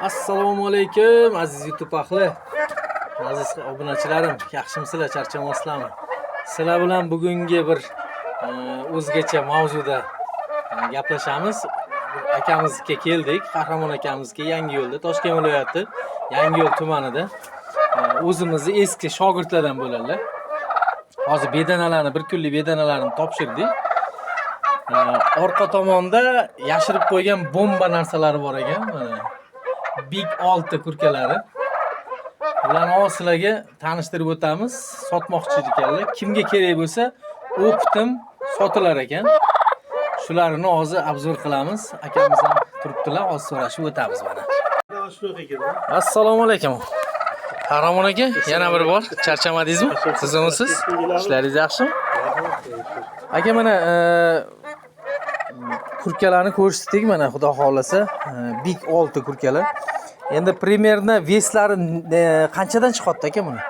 Assalomu alaykum, aziz YouTube ahli. Aziz obunachilarim, yaxshimisizlar, charchamasizlarmi? Sizlar bilan bugungi bir o'zgacha mavzuda gaplashamiz. Bir akamizga keldik, Qahramon akamizga Yangiyo'lda, Toshkent viloyati, Yangiyo'l tumanida. O'zimizni eski shogirdlardan bo'ladilar. Hozir bedanalarni, bir kunlik bedanalarni topshirdik. Orqa tomonda yashirib qo'ygan bomba narsalari bor ekan, mana. Big 6 kurkalari. Bularni hozir sizlarga tanishtirib o'tamiz. Sotmoqchi ekanlar. Kimga kerak bo'lsa, оптом sotilar ekan. Shularni hozir обзор qilamiz. Akamiz ham turibdilar, hozir so'rashib o'tamiz mana. Assalomu alaykum. Qahramon aka, yana bir bor charchamadingizmi? Tuzukmisiz? Ishlaringiz yaxshimi? Aka, mana kurkalarni ko'rsatdik, mana, xudo xohlasa, Big 6 kurkalar. Endi примерно вес lari qanchadan chiqyapti, aka, buni?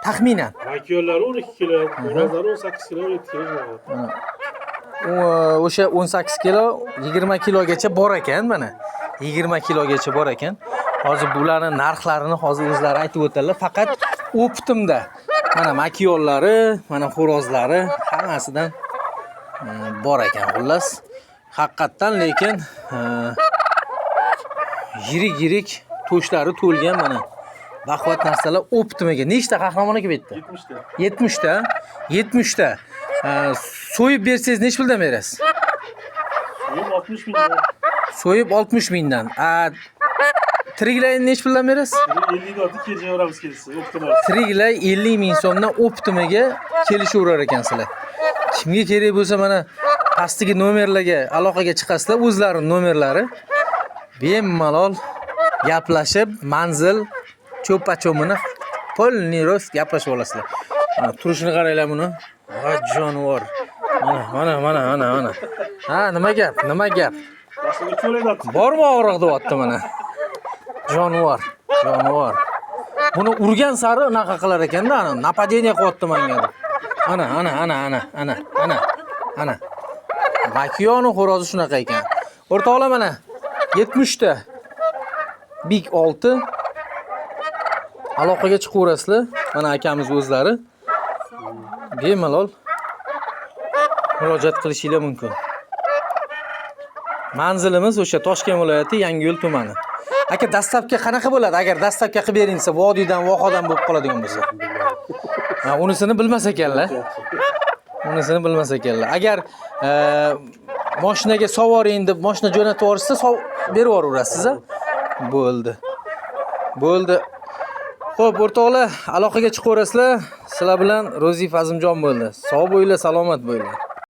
Taxminan. Makiyollari 12 kilo, xo'rozlari 18 kilo, 17 kilo shunaqa. O'sha 18 kilo, 20 kilogacha bor ekan, mana. 20 kilogacha bor ekan. Hozir bularni narxlarini hozir o'zlari aytib o'tadilar. Faqat оптом da. Mana makiyollari, mana xo'rozlari hammasidan bor ekan, xullas. Haqiqatdan lekin yirik yirik to'shlari to'lgan, mana. Baquvvat narsalar оптом ega. Nechta, Qahramon aka, bu yerda? 70 ta. 70 ta. 70 ta. So'yib bersangiz nechi puldan berasiz? So'yib 60 ming. So'yib 60 mingdan. A tiriklay nechi puldan berasiz? 50 ga kelishaveramiz kelsa, оптом. Tiriklay 50 ming so'mdan оптом iga kelishaverar ekansizlar. Kimga kerak bo'lsa, mana pastdagi nomerlarga aloqaga chiqasizlar, o'zlari nomerlari. Bemalol gaplashib, manzil, cho'pa-cho'mini полный рост gaplashib olasizlar. Mana turishini qaranglar buni. Va jonivor. Mana, mana, mana, mana, mana. Ha, nima gap? Nima gap? Boshqa cho'layapti. Bormi og'riq deyapti mana. Jonivor, jonivor. Buni urgan sari unaqa qilar ekanda, ana нападение qilyapti menga deb. Ana, ana, ana, ana, ana, ana, ana. Makiyoni xo'rozi shunaqa ekan. O'rtoqlar, mana 70 ta Big 6, aloqaga chiqaverasizlar. Mana akamiz o'zlari. Bemalol murojaat qilishinglar mumkin. Manzilimiz o'sha Toshkent viloyati, Yangiyo'l tumani. Aka, доставка qanaqa bo'ladi? Agar доставка qilib bering desa, vodiydan, vohadan bo'lib qoladigan bo'lsa. Ha, unisini bilmas ekanlar. Unisini bilmas ekanlar. Agar mashinaga sovoring deb mashina jo'natib yuborishsa, berib yuboraverasiz, a? Bo'ldi. Bo'ldi. Xo'p, o'rtoqlar, aloqaga chiqaverasizlar. Sizlar bilan Ro'ziyev Azimjon bo'ldi. Sog' bo'linglar, salomat bo'linglar.